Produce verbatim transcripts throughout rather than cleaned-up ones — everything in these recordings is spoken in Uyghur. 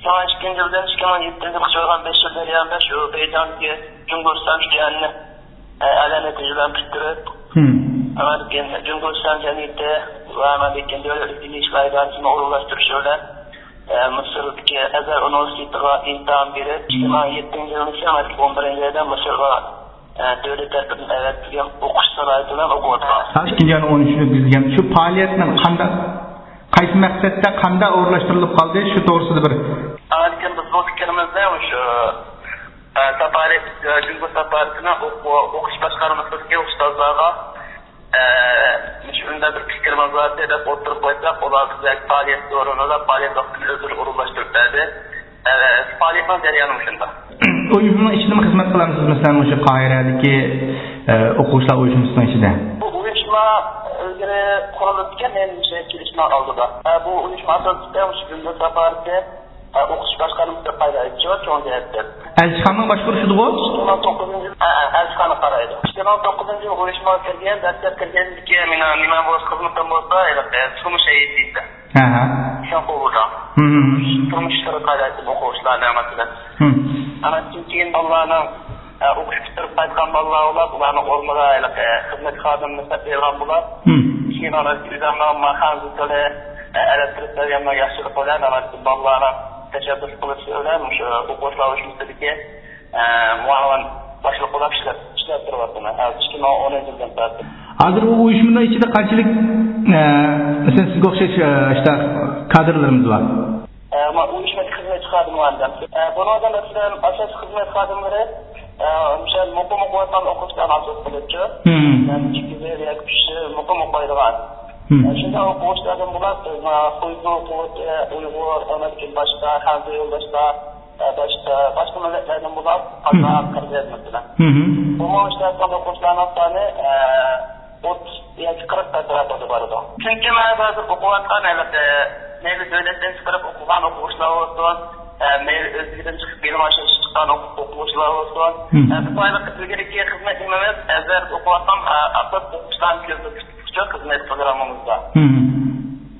ئىككىنچى يىلدىن ئىككى مىڭ يەتتىنچى يىلغىچە بولغان بەش يىل جەريانىدا شۇ بەيجىڭدىكى جۇڭگو ئىسلام شىئەننى، ئە، ئەلا نەتىجە بىلەن پۈتتۈرۈپ، ھىم. ئاندىن كېيىن جۇڭگو ئىسلام جەمئىيىتى ۋە ئاندىن كېيىن دۆلەت ئىدارىسىنىڭ ئورۇنلاشتۇرۇشى بىلەن، ئە، مىسىردىكى ئەزھەر ئۇنىۋېرسىتېتىغا ئىمتىھان بېرىپ، ھىم. ئىككى مىڭ يەتتىنچى يىلنىڭ ئون بىرىنچى ئايدا مىسىرغا، ئە، دۆلەت تەرىپىدىن ئەۋەتىلگەن ئوقۇش سالاھىيىتى بىلەن ئوقۇۋاتىدۇ. ھازىر ئىككىنچى ئاينىڭ ئون ئۈچىدە بىزگە شۇ پائالىيەتنىڭ قانداق، قايسى مەقسەتتە، قانداق ئورۇنلاشتۇرۇلۇپ قالدى، شۇ توغرىسىدا بىر. ئاندىن كېيىن بىز بۇ پىكرىمىزنى مۇشۇ، ئە، ساپارى، ئە، جۇڭگو ساپارىسىنىڭ ئوقۇ-، ئوقۇش باشقارمىسىدىكى ئۇستازلارغا، ئە، مۇشۇ ئۈندە بىر پىكرىمىز بار دەپ ئوتتۇرىغا قويساق، ئۇلار بىزگە پائالىيەت ئورنىدا پائالىيەت ۋاقتىنى ئۆزلىرى ئورۇنلاشتۇرۇپ بەردى. ئە، پائالىيەتنىڭ جەريانى مۇشۇنداق. ئۇيۇشمىنىڭ ئىچىدىمۇ خىزمەت قىلامسىز؟ مەسىلەن، مۇشۇ قاھىرەدىكى، ئە، ئوقۇغۇچىلار ئۇيۇشمىسىنىڭ ئىچىدە. بۇ ئۇيۇشما ئىلگىرى قۇرۇلۇپ كەتكەن، مەن مۇشۇ كېلىشمەي قالدى. ئە، بۇ ئۇيۇشما ئاساسلىقى مۇشۇ جۇڭگو ساپارىسى، ئە، ئوقۇتۇش باشقارمىسى قايدا ئېيتىشى بار، چوڭ جەھەتتىن. ئەلچىخانىنىڭ باشقۇرۇشىدىغۇ؟ ئىككى مىڭ توققۇزىنچى يىل، ئە، ئە، ئەلچىخانا قارايدۇ. ئىككى مىڭ توققۇزىنچى يىل ئۇيۇشمىغا كىرگەن، دەسلەپ كىرگەندىكى مېنىڭ نېمە بولسا، خىزمىتىم بولسا، ھېلىقى تۇرمۇش ھەيئىتى. ھە، ھە. شۇڭا قوبۇلدا. ھىم، ھىم. تۇرمۇش ئىشلىرى قايدا ئوقۇغۇچىلارنى، مەسىلەن. ھىم. ئاندىن كېيىن بالىلارنىڭ، ئە، ئوقۇش پۈتتۈرۈپ قايتقان بالىلار بولۇپ، ئۇلارنىڭ ئورنىغا ھېلىقى خىزمەت خادىمىنى سەپلەيدىغان بولۇپ، ھىم. كېيىن ئاندىن ئۆزۈمنىڭ خەنزۇ تىلى، ئە، ئەرەب تىلى سەۋىيەمنىڭ ياخشىلىقى بىلەن، ئاندىن بالىلارنىڭ تەشەببۇس قىلىشى بىلەن مۇشۇ ئوقۇغۇچىلار ئۇيۇشمىسىدىكى، ئە، مۇئاۋىن باشلىق بولۇپ ئىشلەپ، ئىشلەپ تۇرۇۋاتىمەن. ھازىر ئىككى مىڭ ئون يىلدىن تارتىپ. ھازىر بۇ ئۇيۇشمىنىڭ ئىچىدە قانچىلىك، ئە، مەسىلەن، سىزگە ئوخشاش، ئە، شۇنداق كادىرلىرىمىز بار؟ ئە، ما-، ئۇيۇشمىدىكى خىزمەتچى خادىم بار. ئە، بۇنىڭدا، مەسىلەن، ئاساسىي خىزمەت خادىملىرى، ئە، مىسال، مۇقىم ئوقۇۋاتقان ئوقۇغۇچىلارنى ئاساس قىلىپچۇ. ھىم. يەنى ئىككى يىل ياكى ئۈچ يىل مۇقىم ئوقۇيدىغان. ھىم. ئە، شۇنداق ئوقۇغۇچىلاردىن بولۇپ، بىز، ما، خۇيزۇ ئوقۇغۇچى، ئۇيغۇر، ئاندىن كېيىن باشقا، خەنزۇ يولداشلار، ئە، باشقا، باشقا مىللەتلەردىن بولۇپ، ھىم. قازاق، قىرغىز، مەسىلەن. ھىم. ئومۇمەن ئىشلەۋاتقان ئوقۇغۇچىلارنىڭ سانى، ئە، ئوتتۇز ياكى قىرىق ئەتراپىدا بارىدۇ. چۈنكى مەن ھازىر ئوقۇۋاتقان ھېلىقى، مەيلى دۆلەتتىن چىقىرىپ ئوقۇغان ئوقۇغۇچىلار بولسۇن، ئە، مەيلى ئۆزلۈكىدىن چىقىپ بىلىم ئاشۇرۇشقا چىققان ئوقۇ-، ئوقۇغۇچىلار بولسۇن. ھىم. ئە، بىز ھېلىقى ئىلگىرىكى خىزمەت نېمىمىز، ئەزھەردە ئوقۇۋاتقان، ئە، ئاساس ئوقۇغۇچىلارنى كۆزدە تۇتۇپ خىزمەت پىروگراممىمىزدا. ھىم.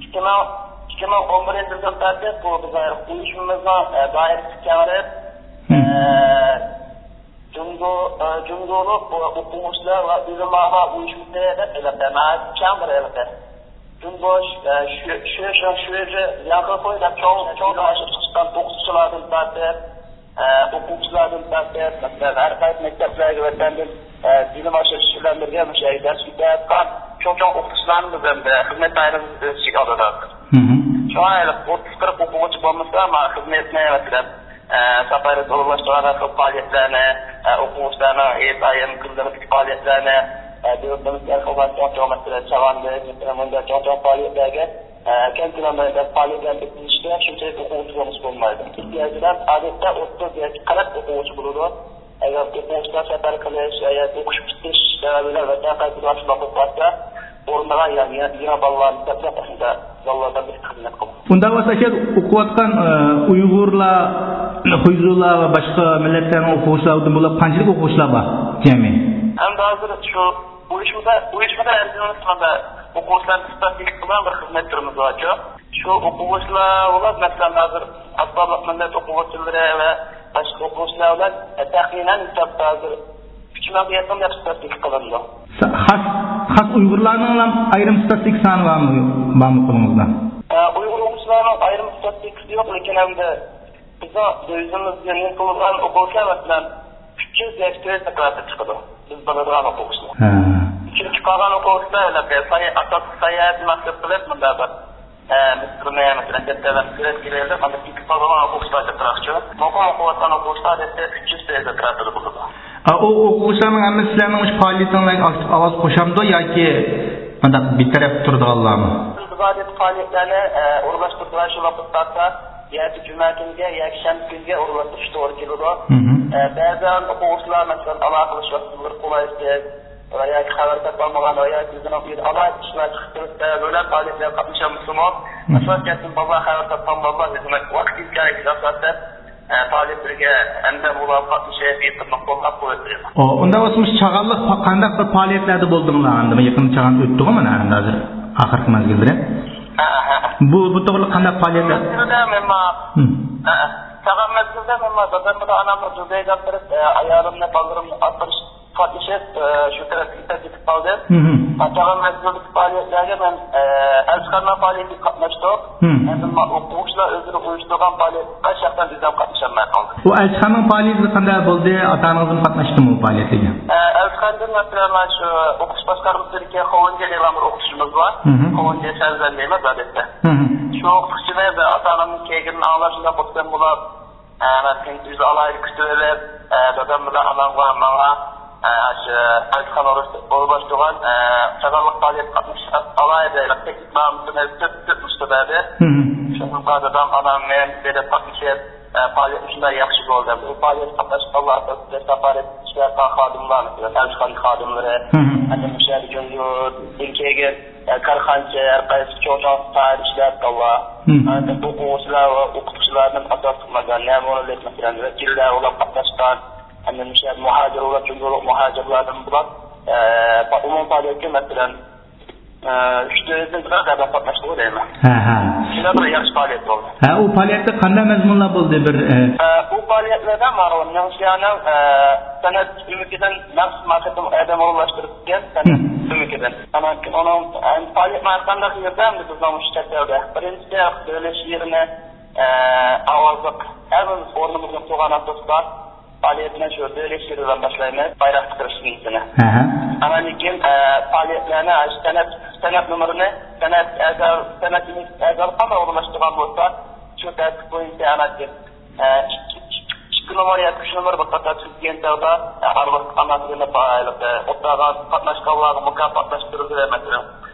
ئىككى مىڭ، ئىككى مىڭ ئون بىرىنچى يىلدىن تارتىپ بۇ بىزنىڭ ئۇيۇشمىمىزنىڭ، ئە، دائىرىسى كېڭىيىپ، ھىم. ئە، جۇڭگو، ئە، جۇڭگولۇق ئوقۇغۇچىلار ۋە ئۆلىمالار ئۇيۇشمىسى دەپ ھېلىقى ناھايىتى كەڭ بىر ھېلىقى. جۇڭگو، ئە، شۆ-، شۆشىڭ، شۆجى، ياڭخېخۇي دەپ چوڭ، چوڭ ئوقۇتقۇچىلاردىن تارتىپ، ئە، ئوقۇغۇچىلاردىن تارتىپ، مەسىلەن، ھەر قايسى مەكتەپلەرگە ۋەتەندىن، ئە، بىلىم ئاشۇرۇش بىلەن بىرگە مۇشۇ يەردە دەرس ئۆتۈۋاتقان چوڭ-چوڭ ئوقۇتقۇچىلارنى بىز ئەمدى خىزمەت دائىرىمىزدە ئۆز ئىچىگە ئالىدۇ ھازىر. مم. شۇڭا ھېلىقى ئوتتۇز قىرىق ئوقۇغۇچى بولمىسا، ما خىزمەتنى، مەسىلەن، ئە، ساپارەت ئورۇنلاشتۇرغان ھەر خىل پائالىيەتلەرنى، ئە، ئوقۇغۇچىلارنىڭ ھېيت-ئايرىم كۈنلىرىدىكى پائالىيەتلەرنى، ئە، دۆلىتىمىزدە ھەر خىل چوڭ-چوڭ، مەسىلەن، چاغاندا، مەسىلەن، مۇنداق چوڭ-چوڭ پائالىيەتلەرگە ئە، كەڭ كۆلەمدە پائالىيەتلەرنى ئۆتكۈزۈشتە شۇنچىلىك ئوقۇغۇچى بولمىسا بولمايدۇ. ئىككى يەردىن ئادەتتە ئوتتۇز ياكى قىرىق ئوقۇغۇچى بولىدۇ. ئەگەر ئوقۇغۇچىلار سەپەر قىلىش ياكى ئوقۇش پۈتۈش سەۋەبى بىلەن ۋەتەنگە قايتىدىغان شۇنداق بولۇپ قالسا، ئورنىغا يا-، يا-، يېڭى بالىلارنى سەپلەپ، ئاشۇنداق بالىلاردا بىر خىزمەت قىلىدۇ. ئۇنداق بولسا، شۇ ئوقۇۋاتقان، ئە، ئۇيغۇرلار، خۇيزۇلار ۋە باشقا مىللەتلەرنىڭ ئوقۇغۇچىلاردىن بولۇپ قانچىلىك ئوقۇغۇچىلار بار جەمئىي؟ ئەمدى ھازىر شۇ ئۇيۇشمىدا، ئۇيۇشمىدا ئەرزىمىز مانا ئوقۇغۇچىلارنى ئىستاتىستىكا قىلغان بىر خىزمەت تۈرىمىز بارچۇ. شۇ ئوقۇغۇچىلار بولۇپ، مەسىلەن، ھازىر ئاساسلىق مىللەت ئوقۇغۇچىلىرى ۋە باشقا ئوقۇغۇچىلار بىلەن، ئە، تەخمىنەن ھېسابتا ھازىر ئۈچ مىڭغا يېقىن دەپ ئىستاتىستىكا قىلىنىدۇ. خاس، خاس ئۇيغۇرلارنىڭ ئايرىم ئىستاتىستىكىسى سانى بارمۇ، بارمۇ قولىڭىزدا؟ ئە، ئۇيغۇر ئوقۇغۇچىلارنىڭ ئايرىم ئىستاتىستىكىسى يوق، لېكىن ئەمدى بىزنىڭ دىۋىزىيىمىزگە يېقىنلىغان ئوقۇغۇچىلار، مەسىلەن، ئۈچ يۈز ياكى تۆت يۈز ئەتراپىدا چىقىدۇ، بىز بىلىدىغان ئوقۇغۇچىلار. ھە. چۈنكى قالغان ئوقۇغۇچىلار ھېلىقى سايا-، ئاساسلىق ساياھەتنى مەقسەت قىلىپ، مۇنداق بىر، ئە، مىسىرنى، مەسىلەن، چەت ئەللەرنى كۆرۈپ كېلىۋېلىپ، ئاندىن كېتىپ قالىدىغان ئوقۇغۇچىلار جىقراقچۇ. مۇقىم ئوقۇۋاتقان ئوقۇغۇچىلار، ئادەتتە، ئۈچ يۈز تۆت يۈز ئەتراپىدا بولىدۇ. ئا، ئۇ ئوقۇغۇچىلارنىڭ ھەممىسى سىلەرنىڭ مۇشۇ پائالىيىتىڭلارغا ئاكتىپ ئاۋاز قوشامدۇ ياكى مۇنداق بىتەرەپ تۇرىدىغانلارمۇ؟ بىز ئادەتتە پائالىيەتلەرنى، ئە، ئورۇنلاشتۇرىدىغان شۇ ۋاقىت تارتسا، ياكى جۈمە كۈنىگە ياكى شەنبە كۈنىگە ئورۇنلاشتۇرۇش توغرا كېلىدۇ. مم. ئە، بەزەن ئوقۇغۇچىلار، مەسىلەن، ئالاقىلىشىش ۋاسىتىلىرى قولايسىز ۋە ياكى خەۋەر تاپالمىغان ۋە ياكى ئۆزىنىڭ ئۆيىدە ئالاھىدە ئىشلار چىقىپ تۇرۇپ، بەزىلەر پائالىيەتلەرگە قاتنىشالمىسىمۇ، مم، ئاساسىيەتتىن بالىلار خەۋەر تاپقان بالىلار ئۆزىنىڭ ۋاقتى ئىمكانىيىتىگە ئاساسەن، ئە، پائالىيەتلىرىگە ھەمدەم بولۇپ قاتنىشىپ، يېقىنلىق قوللاپ قۇۋۋەتلەيدۇ. ئۇ، ئۇنداق بولسا، مۇشۇ چاغانلىق پا-، قانداق بىر پائالىيەتلەردە بولدۇڭلار؟ ئەمدى يېقىندا چاغان ئۆتتىغۇ مانا، ئەمدى ھازىر ئاخىرقى مەزگىلدە. ھە، ھە. بۇ، بۇ توغرىلىق قانداق پائالىيەتلەر؟ مەزگىلدە مەن ما-، مم. ھە، چاغان مەزگىلدە مەن دادام بىلەن ئانامنى دۇبەيگە ئاپىرىپ، ئە، ئايالىمنى، بالىلىرىمنى ئاپىرىش قاتنىشىپ، ئە، شۇ تەرەپكە كېتىپ قالدىم. مم. ھە، چاغان مەزگىلدىكى پائالىيەتلەرگە مەن، ئە، ئەلچىخانىنىڭ پائالىيىتىگە قاتناشتۇق. مم. ئەمما ئوقۇغۇچىلار ئۆزلىرى ئۇيۇشتۇرغان پائالىيەتكە شەخسەن ئۆزۈم قاتنىشالماي قالدىم. ئۇ ئەلچىخانىنىڭ پائالىيىتى قانداق بولدى؟ ئاتا-ئانىڭىزمۇ قاتناشتىمۇ ئۇ پائالىيەتلەرگە؟ ئە، ئەلچىخانىدىن، مەسىلەن، مانا شۇ ئوقۇتۇش باشقارمىسىدىكى خۇۋېنجى دېگەن بىر ئوقۇتقۇچىمىز بار. مم. خۇۋېنجى سەنزەن دەيمىز، ئادەتتە. مم. شۇ ئوقۇتقۇچىنى ۋە ئاتا-ئانامنىڭ كەلگىنىنى ئاڭلاپ، شۇنداق خۇرسەن بولۇپ، ئە، مەن ئۆزى ئالاھىدە كۈتۈۋېلىپ، ئە، دادام بىلەن ئانامغا، ماڭا، ئە، شۇ ئەلچىخانا ئورۇنلاشتۇرغان، ئە، چاغانلىق پائالىيەت قاتنىشىشقا ئالاھىدە تەكلىپنامىسىنى تۆت، تۆت نۇسخا بەردى. مم. شۇنىڭغا دادام، ئانام، مەن بىللە قاتنىشىپ، ئە، پائالىيەت شۇنداق ياخشى بولدى. بۇ پائالىيەتكە قاتناشقانلار، ساپارەت ئىشلەۋاتقان خادىملار، مەسىلەن، ئەلچىخانا خادىملىرى، مم. ئەنە مۇشۇ يەردە جۇڭگودىن كەلگەن ئە، كارخانىچى، ھەر قايسى چوڭ-چوڭ ساھەدە ئىشلەۋاتقانلار، مم. ئە، ئوقۇغۇچىلار ۋە ئوقۇتقۇچىلاردىن ئاساسلىق مەسىلەن، نەمۇنىلىك، مەسىلەن، ۋەكىللەر بولۇپ قاتناشقان، ھەمدە مۇشۇ يەردە مۇھاجىر بولۇپ، جۇڭگولۇق مۇھاجىرلاردىن بولۇپ، ئە، ئومۇمىي پائالىيەتكە، مەسىلەن، ئە، ئۈچ تۆت يۈز ئادەم قاتناشتى دەيمەن. ھە، ھە. شۇنداق بىر ياخشى پائالىيەت بولدى. ھە، ئۇ پائالىيەتتە قانداق مەزمۇنلار بولدى؟ بىر، ئە، ئە، ئۇ پائالىيەتلەردە ماۋۇ نىڭشيانىڭ، ئە، سەنئەت ئۆمىكىدىن مەخسۇس ماقۇل ئادەم ئورۇنلاشتۇرۇپ كەلگەن سەنئەت ئۆمىكىدىن. ئانان كېيىن ئۇنىڭ، ئە، پائالىيەت مانا قانداق يۈردى ئەمدى بىزنىڭ مۇشۇ چەت ئەلدە. بىرىنچىسى، دۆلەت شېئىرىنى، ئە، ئاۋازلىق ھەممىمىز ئورنىمىزدىن تۇرغان ئاساستا پائالىيەتنى شۇ دۆلەت شېئىرى بىلەن باشلايمىز، بايراق چىقىرىش نىيىتىنى. ئەھە. ئانان كېيىن، ئە، پائالىيەتلەرنى، ئە، سەنئەت، سەنئەت نومۇرىنى سەنئەت ئەزا-، سەنئەت ئەزالىرى قانداق ئورۇنلاشتۇرغان بولسا، شۇ تەرتىپ بويىچە ئانان كېيىن ئىككى، ئىككى، ئىككى نومۇر ياكى ئۈچ نومۇر بىر قاتار تۈزگەن چاغدا، ئارىلىق ئانا تىلىنى پائالىيەتكە ئوتتۇرىغا قاتناشقانلارغا مۇكاپاتلاشتۇرۇلدى ۋە مەسىلەن،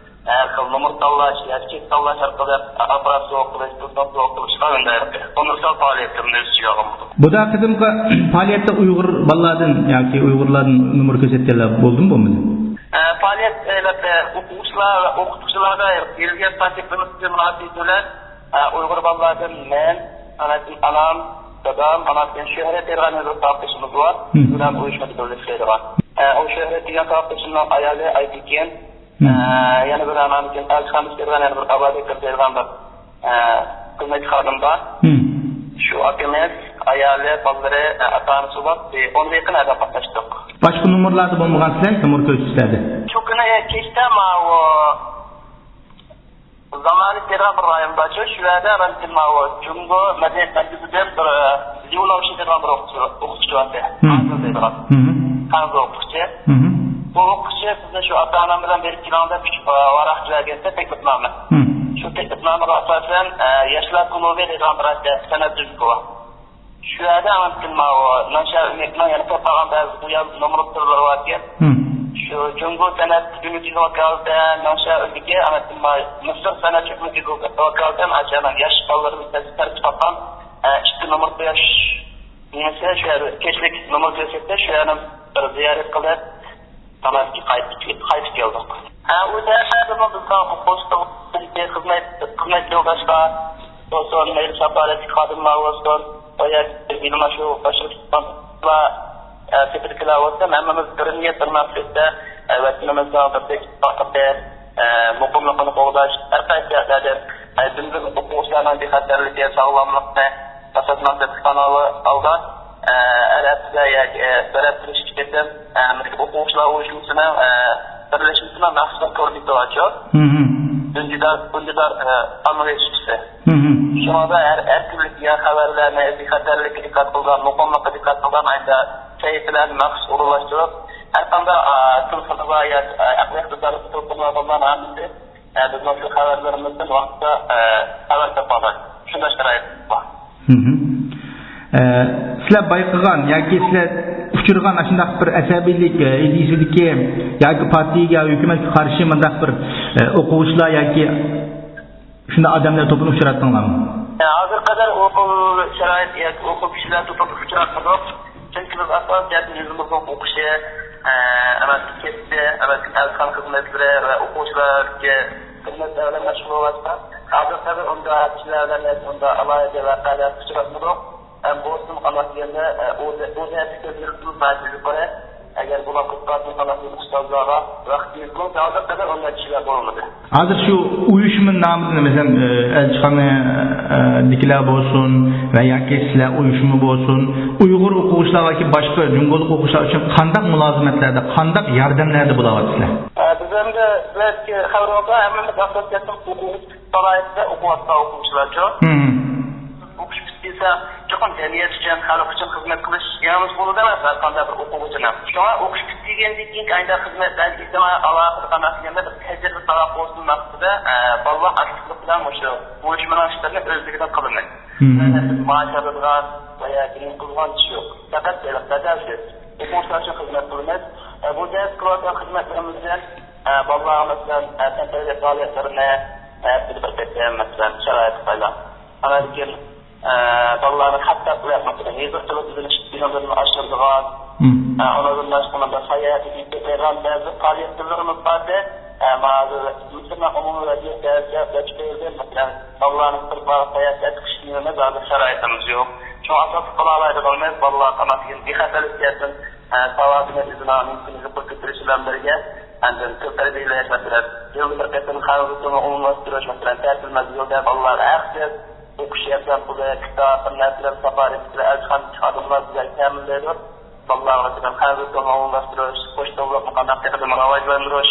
ھەر خىل نومۇر تاللاش ياكى چېك تاللاش ئارقىلىق ئاپپارات سوۋغا قىلىش، تېلېفون سوۋغا قىلىشقا ئۈندەيدۇ. ئۇنىۋېرسال پائالىيەتلىرىنى ئۆز ئىچىگە ئالغان بولدۇق. بۇ قېتىمقى پائالىيەتتە ئۇيغۇر بالىلاردىن ياكى ئۇيغۇرلاردىن نومۇر كۆرسەتكەنلەر بولدىمۇ، بولمىدىمۇ؟ ئە، پائالىيەت، ئەلۋەتتە، ئوقۇغۇچىلار ۋە ئوقۇتقۇچىلارغا بېرىلگەن تەكلىپىمىز مۇناسىۋىتى بىلەن، ئە، ئۇيغۇر بالىلاردىن مەن، ئانام، دادام، ئانام شۆھرەت دەيدىغان بىر ساۋاقدىشىمىز بار. مم. بىلەن ئۇيۇشمىدا بىرلىكتە ئىشلەيدىغان. ئە، ئۇ شۆھرەت دېگەن ساۋاقدىشىمنىڭ ئايالى ئايتېكىن. مم. ئە، يەنە بىر ئانام ئۈچۈن ئەلچىخانا ئىشلەيدىغان يەنە بىر ئابابەكىر دەيدىغان بىر، ئە، خىزمەتچى خادىم بار. مم. شۇ ئاكىمىز، ئايالى، بالىلىرى، ئە، ئاتا-ئانىسى بولۇپ، بىر ئونغا يېقىن ئادەم قاتناشتۇق. باشقا نومۇرلاردا بولمىغان سىلەر، نومۇر كۆرسىتىشلەردە؟ شۇ كۈنى كەچتە ماۋۇ زامانى دېگەن بىر رايون بارچۇ، شۇ يەردە مەن ماۋۇ جۇڭگو مەدەنىيەت مەركىزىدىن بىر، ئە، ليۇ لاۋشى دېگەن بىر ئوقۇتقۇچى، ئوقۇتقۇچى بار ئىدى. مم. خەنزۇ دەيدىغان. مم. خەنزۇ ئوقۇتقۇچى. مم. بۇ ئوقۇتقۇچى بىزنى شۇ ئاتا-ئانام بىلەن بېرىپ كېلىڭ دەپ ئۈچ، ئە، ۋاراق بەرگەنتى تەكلىپنامە. مم. شۇ تەكلىپنامىغا ئاساسەن، ئە، ياشلار كۇلۇبى دېگەن بىر سەنئەت ئۆمىكى بار. شۇ يەردە ئاندىن ماۋۇ ناڭشيا ئۆمىكنىڭ يەنە توپلىغان بەزى ئۇيان نومۇر تۈرلىرى باركەن. مم. شۇ جۇڭگو سەنئەت ئۆمىكىگە ۋاكالىتەن ناڭشيا ئۆمىكى، ئاندىن مىسىر سەنئەت ئۆمىكىگە ۋاكالىتەن ئاشۇ ياش بالىلىرىمىز تەرتىپ تارتقان، ئە، ئىككى نومۇر قويۇش نېمىسى شۇ يەردە كەچلىك نومۇر كۆرسەتتى، شۇ يەرنى بىر زىيارەت قىلىپ، تاماكى قايتىپ، قايتىپ كەلدۇق. ھە، ئۇ دەۋردىمۇ بىزنىڭ ئوقۇغۇچىلىق خىزمەت، خىزمەت يولداشلار بولسۇن، مەيلى ساپالەتلىك خادىملار بولسۇن، ۋە ياكى بىلمە شۇ باشلىق تۇتقانلار، ئە، سېپىدىكىلەر بولسۇن، ھەممىمىز بىر نىيەت، بىر مەقسەتتە، ئە، ۋەتىنىمىزنىڭ بىردەك ئىتتىپاقلىقى، ئە، مۇقىملىقىنى قوغداش، ھەر قايسى جەھەتلەردىن، ئە، جۈملىدىن ئوقۇغۇچىلارنىڭ بىخەتەرلىكى، ساغلاملىقىنى، ئاساس مەقسەت تۇتقان ھالدا، ئە، ھەر ھەپتىدە ياكى، ئە، بىر ھەپتىدە ئىككى قېتىم، ئە، مەكتەپ ئوقۇغۇچىلار ئۇيۇشمىسىنىڭ، ئە، بىرلەشمىسىنىڭ مەخسۇس كومىتېتى بارچۇ. مم. ئۈندىدار، ئۈندىدار، ئە، ئاممىۋى ئىشچىسى. مم. شۇڭا ھەر، ھەر كۈنلۈك دېگەن خەۋەرلەرنى، بىخەتەرلىككە دىققەت قىلغان، مۇقىملىققا دىققەت قىلغان ھالدا سەھىپىلەرنى مەخسۇس ئورۇنلاشتۇرۇپ، ھەر قانداق، ئە، تېلېفونغا يا، ئە، ئەقلىي ئىقتىدارلىق تېلېفونلار بولغان ھەممىسى ئە، بىزنىڭ شۇ خەۋەرلىرىمىزدىن ۋاقىتتا، ئە، خەۋەر تاپالايدۇ. شۇنداق شارائىت بار. مم. ئە، سىلەر بايقىغان ياكى سىلەر ئۇچرىغان ئاشۇنداق بىر ئەسەبىيلىك، ئە، ئىدىيىسىدىكى ياكى پارتىيەگە، ھۆكۈمەتكە قارشى مۇنداق بىر، ئە، ئوقۇغۇچىلار ياكى شۇنداق ئادەملەر توپىنى ئۇچراتتىڭلارمۇ؟ ئە، ھازىرغا قەدەر ئۇ خىل شارائىت ياكى ئۇ خىل كىشىلەر توپىغا ئۇچراتمىدۇق. چۈنكى بىز ئاساسىي جەھەتتىن ئۆزىمىزنىڭ ئوقۇشى، ئە، ئەمەسكى كەسپى، ئەمەسكى ئەلچىخانا خىزمەتلىرى ۋە ئوقۇغۇچىلارغا خىزمەتلەر بىلەن مەشغۇل بولۇۋاتىمىز. ھازىرغا قەدەر ئۇنداق كىشىلەر بىلەن ئۇنداق ئالاھىدە ۋەقەلەرگە ئۇچراتمىدۇق. ھەم بولسىمۇ ئانا تىلىدا، ئە، ئۇ، ئۇ جەھەتتىكى ئۆزگىرىشىمىز ناھايىتى يۇقىرى. ئەگەر بۇلار قىزىقىۋاتقان ئۇستازلارغا ۋاقىت يېتىپ، ھازىرغا قەدەر ئۇنداق كىشىلەر بولمىدى. ھازىر شۇ ئۇيۇشما نامىدىن، مەسىلەن، ئەلچىخانا، ئە، دىكىلەر بولسۇن ۋە ياكى سىلەر ئۇيۇشما بولسۇن، ئۇيغۇر ئوقۇغۇچىلار ياكى باشقا جۇڭگولۇق ئوقۇغۇچىلار ئۈچۈن قانداق مۇلازىمەتلەردە، قانداق ياردەملەردە بولاۋاتىسىلەر؟ ئە، بىز ئەمدى بىلەتتىكى خەۋىرىڭىزدە ھەممىمىز ئاساسىيەتتىن ئوقۇغۇچى شارائىتىدا ئوقۇۋاتقان ئوقۇغۇچىلارچۇ. مم. ئوقۇش پۈتتۈرسە، چوقۇم جەمئىيەت ئۈچۈن، خەلق ئۈچۈن خىزمەت قىلىش يېڭىمىز بولىدۇ ئەمەس، ھەر قانداق بىر ئوقۇغۇچىنىڭ. شۇڭا ئوقۇش پۈتتۈرگەندىن كېيىنكى ئايدا خىزمەتلەر، ئىجتىمائىي ئالاقىدە قانداق دېگەندە بىر تەجرىبە تالاپ بولسۇن مەقسىتىدە، ئە، بالىلار ئاكتىپلىق بىلەن مۇشۇ ئۇيۇشمىنىڭ ئىشلىرىنى ئۆزلۈكىدىن قىلىمىز. مم. مەسىلەن، مائاش ئالىدىغان ۋە ياكى نېمە قىلىدىغان ئىش يوق. پەقەت بەدەلسىز ئوقۇغۇچىلار ئۈچۈن خىزمەت قىلىمىز. ئە، بۇ دەرس قىلىۋاتقان خىزمەتلىرىمىزدىن، ئە، بالىلارغا، مەسىلەن، ئە، تەنتەربىيە پائالىيەتلىرىنى، ئە، بىر، بىر قېتىم، مەسىلەن، شارائىت تۈپەيلى. ئاندىن كېيىن، ئە، بالىلارنى خەت ئارقىلىق، مەسىلەن، يېزىق تىلىدا ئۆگىنىش بىلىملىرىنى ئاشۇرىدىغان، مم. ئە، ئۇنىڭدىن باشقا مۇنداق ساياھەت ئېلىپ كېتىدىغان بەزى پائالىيەتلىرىمىز بار ئىدى. ئە، مانا ھازىر مىسىرنىڭ ئومۇمىي ۋەزىيىتى دەرىجە بەش بىردىن، مەسىلەن، بالىلارنى بىر بار ساياھەتكە چىقىش نېمىمىز ھازىر شارائىتىمىز يوق. شۇڭا ئاساسلىق قىلالايدىغىنىمىز بالىلار قانات بىخەتەرلىك جەھەتتىن، ئە، ساۋاتىنى ئۆزىنىڭ مۇمكىنلىكىنى يۇقىرى كۆتۈرۈش بىلەن بىرگە، ئاندىن تىل تەربىيەلەش مەسىلەن، يىلدا بىر قېتىم خەنزۇ تىلىنى ئومۇملاشتۇرۇش، مەسىلەن، تەتىل مەزگىلىدە بالىلار ھەقسىز ئوقۇش ياردەم پۇلى، كىتاب، بىر نەرسىلەر ساپارى بىلەن ئەلچىخانا ئىشخانىلار بىزگە تەمىنلەيدۇ. بالىلارغا مەسىلەن، خەنزۇ تىلىنى ئومۇملاشتۇرۇش، قوش تىللىقنى قانداق تېخىمۇ راۋاجلاندۇرۇش،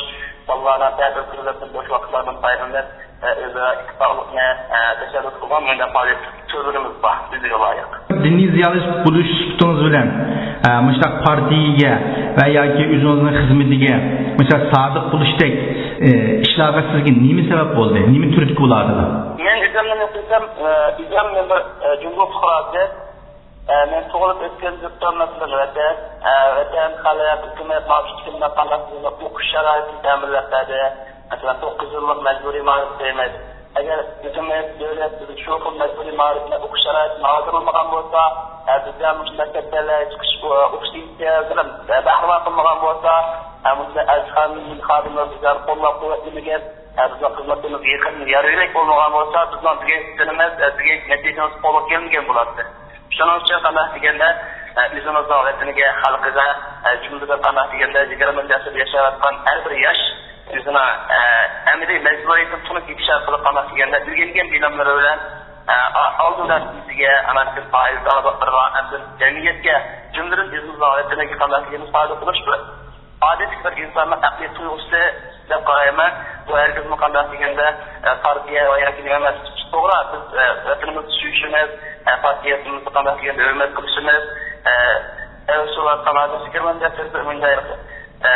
بالىلارنىڭ تەتىل كۈنلىرىدىن بوش ۋاقىتلاردىن پايدىلىنىپ، ئۆزئارا ئىتتىپاقلىقنى، ئە، تەشەببۇس قىلغان مۇنداق پائالىيەت تۈرلىرىمىز بار، بىزگە لايىق. دىنىي زىيالىي بولۇش سۈپىتىڭىز بىلەن، ئە، مۇشۇنداق پارتىيەگە ۋە ياكى ئۆزىڭىزنىڭ خىزمىتىگە مۇشۇنداق سادىق بولۇشتەك، ئە، ئىشلارغا سىزگە نېمە سەۋەب بولدى؟ نېمە تۈرتكە بولۇۋاتىدۇ؟ مەن ئۆزۈمنى نېمە قىلسام، ئە، ئۆزۈم مەن بىر، ئە، جۇڭگو پۇقراسى. ئە، مەن تۇغۇلۇپ ئۆسكەن يۇرتۇم، مەسىلەن، ۋەتەن. ئە، ۋەتەن، خەلق، ھۆكۈمەت ماڭا ئىككى تىلنى قانداق ئوقۇش شارائىتىنى تەمىنلەپ بەردى. مەسىلەن، توققۇز يىللىق مەجبۇرىي مائارىپ دەيمىز. ئەگەر ھۆكۈمەت، دۆلەت بىزگە شۇ خىل مەجبۇرىي مائارىپنى ئوقۇش شارائىتىنى ھازىرلىمىغان بولسا، ئە، بىزگە مۇشۇ مەكتەپلەرگە چىقىش، ئوقۇش ئىنىتىيازىدىن، ئە، بەھرىمەن قىلمىغان بولسا، ئە، مۇشۇ ئەلچىخانا خادىملىرى بىزگە قوللاپ قۇۋۋەتلىمىگەن، ئە، بىزنىڭ خىزمىتىمىزگە يېقىن يار يۆلەك بولمىغان بولسا، بىزنىڭ بۈگۈنكى كۈنىمىز، ئە، بۈگۈنكى نەتىجىمىز قولغا كەلمىگەن بولاتتى. شۇنىڭ ئۈچۈن قانداق دېگەندە، ئە، ئۆزىمىزنىڭ ۋەتىنىگە، خەلقىگە، ئە، جۈملىدىن قانداق دېگەندە، يىگىرمىنچى ئەسىردە ياشاۋاتقان ھەر بىر ياش ئۆزىنىڭ، ئە، ئەمەلىي مەجبۇرىيىتىنى تونۇپ يېتىش ئارقىلىق قانداق دېگەندە، ئۆگەنگەن بىلىملىرى بىلەن، ئە، ئا-، ئالدى بىلەن ئۆزىگە، ئاندىن كېيىن ئائىلىسىگە، ئايالىغا، ئاپىرىدىغان ئەمدى جەمئىيەتكە، جۈملىدىن ئۆزىمىزنىڭ ۋەتىنىگە قانداق دېگەندە پايدا قىلىش بىر ئادەتتىكى بىر ئىنساننىڭ ئەقلىي تۇيغۇسى دەپ قارايمەن. بۇ ھەرگىزمۇ قانداق دېگەندە، ئە، پارتىيە ۋە ياكى نېمە ئەمەس. توغرا، بىز، ئە، ۋەتىنىمىزنى سۆيۈشىمىز، ئە، پارتىيەمىزنى قانداق دېگەندە ھۆرمەت قىلىشىمىز، ئە، ئەۋسۇلاتقان ھازىر فىكىرمەن دەپ، مۇنداق، ئە،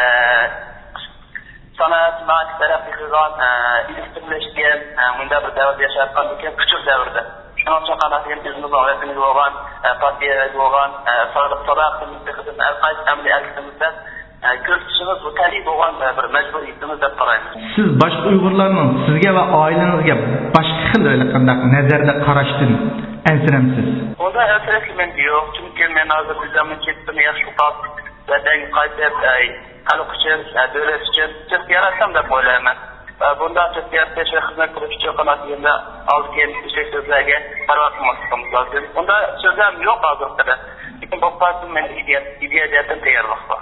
سانائەت، سانائەت تەرەققىي قىلغان، ئە، ئېلېكترلەشكەن، ئە، مۇنداق بىر دەۋردە ياشاۋاتقان ئىكەن، كۈچۈر دەۋردە. شۇنىڭ ئۈچۈن قانداق دېگەندە ئۆزىمىزنىڭ ۋەتىنىگە بولغان، ئە، پارتىيەگە بولغان، ئە، سادىق ساداقىتىمىزنى تېخىدىن ھەر قايسى ئەمەلىي ھەرىكىتىمىزدە ئە، كۆرسىتىشىمىز بۇ تەبىئىي بولغان، ئە، بىر مەجبۇرىيىتىمىز دەپ قارايمەن. سىز باشقا ئۇيغۇرلارنىڭ سىزگە ۋە ئائىلىڭىزگە باشقا خىل ھېلىقانداق نەزەردە قاراشتىن ئەنسىرەمسىز؟ ئۇنداق ئەنسىرەشكە مەن يوق، چۈنكى مەن ھازىر ئۆزۈمنىڭ كەسپىمنى ياخشى ئوقۇپ، ۋەتەنگە قايتىپ، ئە، خەلق ئۈچۈن، ئە، دۆلەت ئۈچۈن جىق ياراتسام دەپ ئويلايمەن. ۋە بۇنداق جىق يارىتىش ۋە خىزمەت قىلىش ئۈچۈن قانداق دېگەندە ئالدى كېيىن ئۆسەك سۆزلەرگە پەرۋا قىلماسلىقىمىز لازىم. ئۇنداق سۆزلەرمۇ يوق ھازىرغا قەدەر. لېكىن بولۇپ قالسىمۇ مەندە ئىدىيە، ئىدىيە جەھەتتىن تەييارلىق بار.